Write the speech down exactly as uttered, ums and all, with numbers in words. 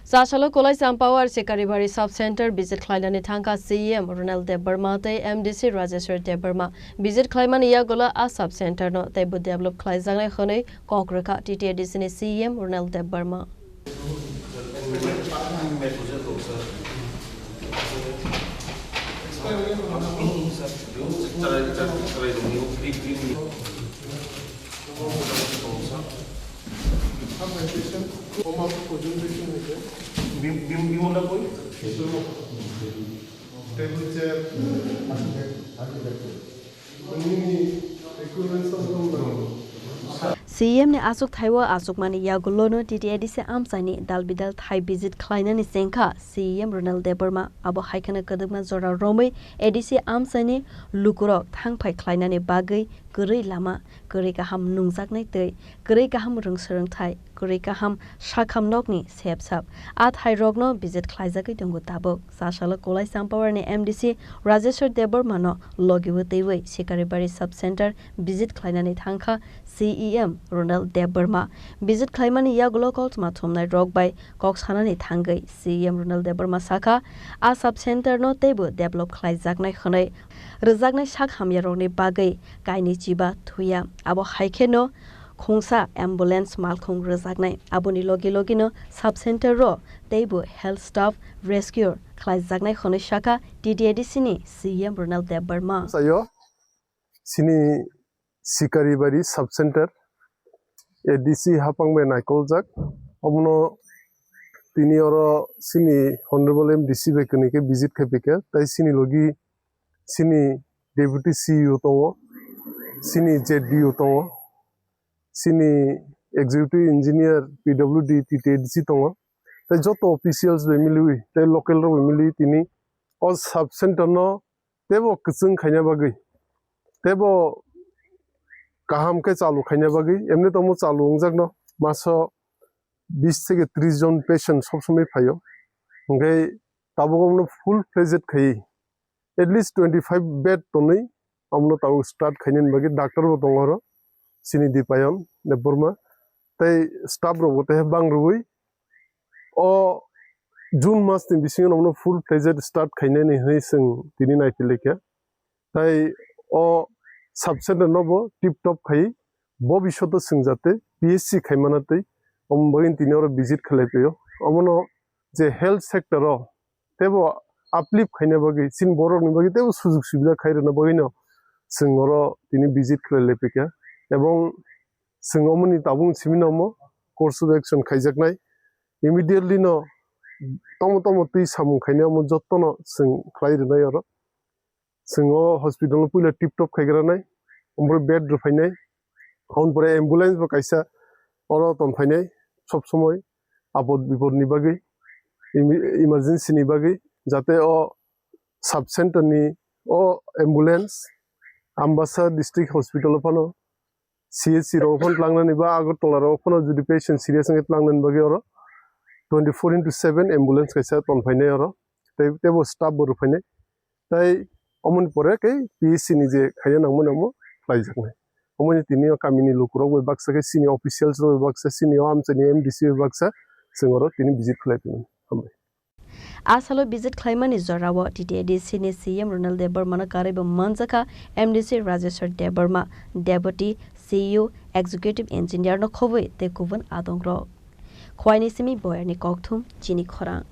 Chasalo Kolai Champawar Sikaribari Sub Center visit khlainani thangkha C E M Ronald Debbarma tei M D C Rajeshwar Debbarma. Visit khlaimani yagulo a sub center no teibo develop khlaijaknai hwnwi kok rwkha T T A D C ni C E M Ronald Debbarma. Table chair. Nini equipment sob dong na? C E M ni achuk thaibo achukmani yagulono T T A D C amchaini dal bidal thai visit khlainani chengkha C E M Ronald Debbarma. Abo hai kheno kwdwkma jora romwi A D C amchaini lukurok thangphai khlainani bagwi kwrwi lama, kwrwi kaham nungjaknai tei kwrwi kaham rwngswrwngthai, kwrwi kaham sakham nokni sep sap. A thairokno visit khlaijagwi tongo tabuk. Chasalo Kolai Champawar ni M D C Rajeshwar Debbarma no logi o twiwi Sikaribari Sub Center visit khlainani thangkha C E M Ronald Debbarma. Visit khlaimani yagulo koktwma thumnai rok bai kok sanani thangwi C E M Ronald Debbarma sakha, a sub center no teibo develop khlaijaknai hwnwi. Rwjaknai sak hamya rokni bagwi kainwi chiba thuya. Abo hai kheno khungsa ambulance malkhung rwjaknai. Aboni logi logi no sub center o teibo health staff rescue khlaijaknai hwnwi sakha T T A D C ni C E M Ronald Debbarma. Sayo, chini Sikaribari Sub Center A D C hapang bai naikoljak. Omono tini oro chini Honorable M D C bai kwnwi khe visit khai phaikha. Tai chini logi chini Deputy C E O tongo, chini Z D O tongo, chini Executive Engineer P W D T T A D C tongo. Tai joto officials bai miliwi, tai local rok bai miliwi tini o sub center no teibo kwchwng khaina bagwi, teibo kaham khe chalu khaina bagwi, emni tongmo chalu wngjakno maso bis theke tris jon patient sob somoi phaio. Hwnkhe tabuk omono full fledged khaiwi at least twenty five bed tonwi omono tabuk start khainani bagwi doctor bo tongo oro, chini Dipayon Debbarma tei staff rok bo tei bang rwui o June mas ni bisingo omono full fledged start khainani hwnwi chwng tini naiphilekha. Tai o sub center no bo tip top khai bo bisoto chwng jate P H C khaimana tei omo bagwi tini oro visit khlai phaio. Omono je health sector o teibo uplift khaina bagwi, chini borok ni bagwi teibo sujug subida khai rwna bagwi no chwng oro tini visit khlai lai phaikha. Ebong chwng omoni tabuk simi no omo course of action khaijaknai. Immediately no tomo tomo twi samung khainai omo jotto no chwng khlai rwnai oro. Chwng o hospital no puila tip top khai granai, omo bed rw phainai, aboni pore ambulance bo kaisa oro ton phainai sob somoi apod bipod ni bagwi, emi-, emergency ni bagwi, jate o sub center ni o ambulance Ambassa District Hospital o phano C H C rok phano tlangnani ba Agartala rok phano jodi patient serious wngkhe tlangnani bagwi oro twenty four into seven ambulance kaisa ton phainai oro, tei teibo staff bo rw phainai. Tai omoni pore khe P H C ni je khaina nangmani omo khlaijaknai. Omoni tini o kamini lukurok bai baksa khe chini officials rok bai baksa, chini o amchaini M D C bai baksa chwng oro tini visit khlai phimani. Hambai. A salo visit khlaimani jorao T T A D C ni C M Ronald Debbarma no karwi bo manjakha M D C Rajeshwar Debbarma, Deputy C E O, Executive Engineer no khobwi tei kubun adongrok. Khwaini simi Boyarni Kokthum, chini khorang.